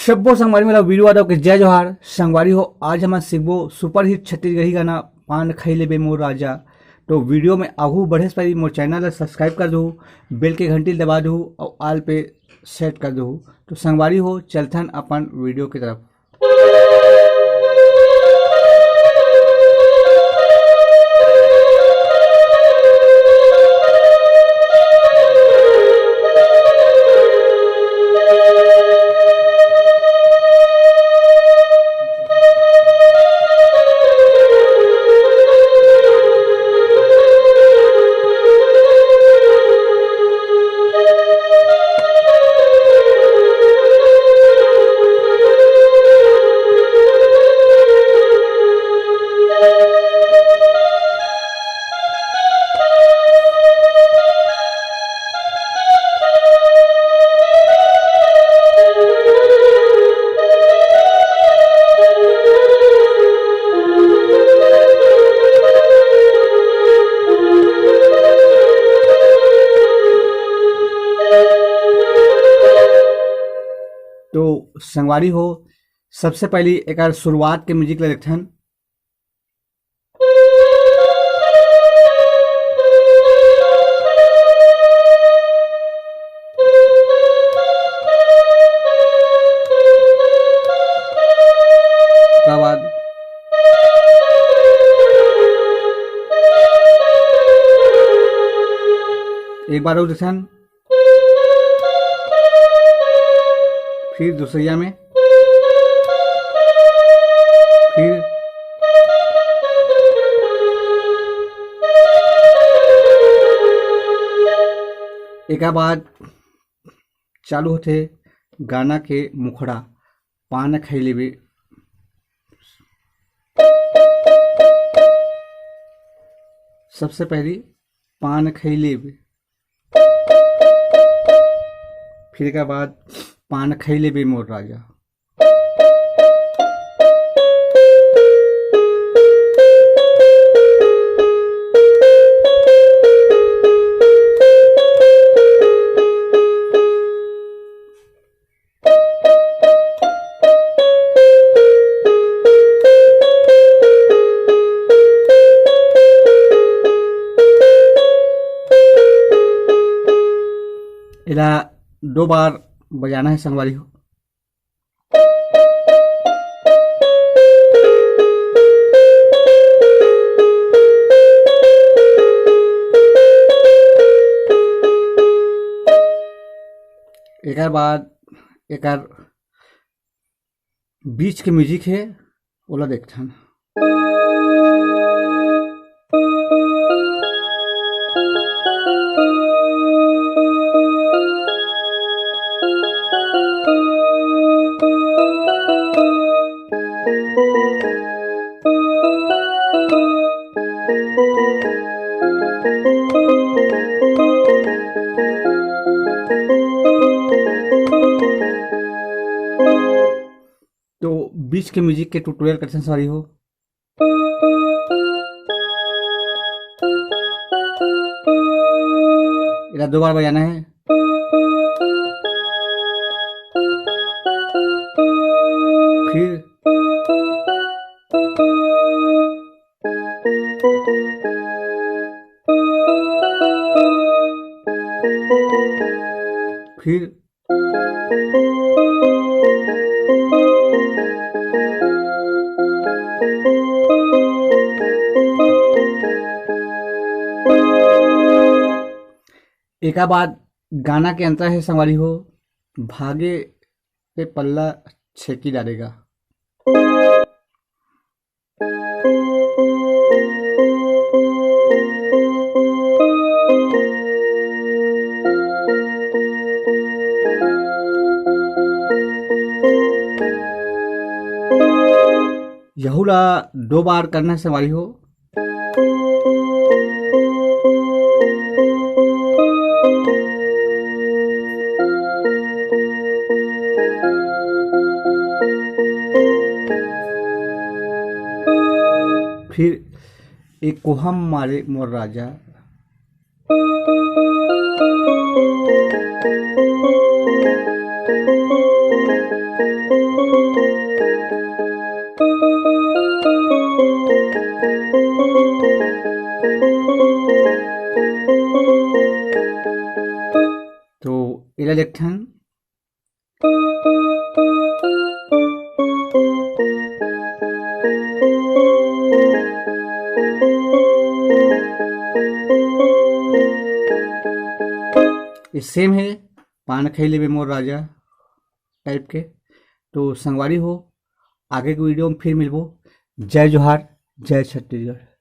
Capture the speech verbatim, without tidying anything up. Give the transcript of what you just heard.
सब्बो संगवारी मन ला वीरू यादव के जय जोहार। संगवारी हो, आज हमन सीखबो सुपरहिट छत्तीसगढ़ी गाना पान खई लेबे मोर राजा। तो वीडियो में आगू बढ़े से पहले मोर चैनल ला सब्सक्राइब कर दो, बेल के घंटी दबा दो और ऑल पे सेट कर दो। तो संगवारी हो, चलथन अपन वीडियो की तरफ। तो संगवारी हो, सबसे पहली एकर शुरुआत के म्यूजिक ला देखथन। ओकर बाद एक बार और देखथन। फिर दूसरिया में, फिर एकर बाद चालू होथे गाना के मुखड़ा, पान खई लेबे। सबसे पहली पान खई लेबे, फिर एकर बाद पान खई लेबे मोर राजा। एला दो बार बजाना है संगवारी हो। एकर बाद एकर बीच के म्यूजिक हे, ओला देखथन। तो बीच के म्यूजिक के ट्यूटोरियल करथन संगवारी हो। एला दो बार बजाना है। फिर फिर एका बाद गाना के अंतरा हे संगवारी हो, भागे पे पल्ला छेकी डारेगा। यहू ला दो बार करना हे संगवारी हो। फिर एक कोहम मारे मोर राजा। एक ठन। ये सेम है, पान खई लेबे मोर राजा टाइप के। तो संगवारी हो, आगे के वीडियो में फिर मिलबो। जय जोहार, जय छत्तीसगढ़।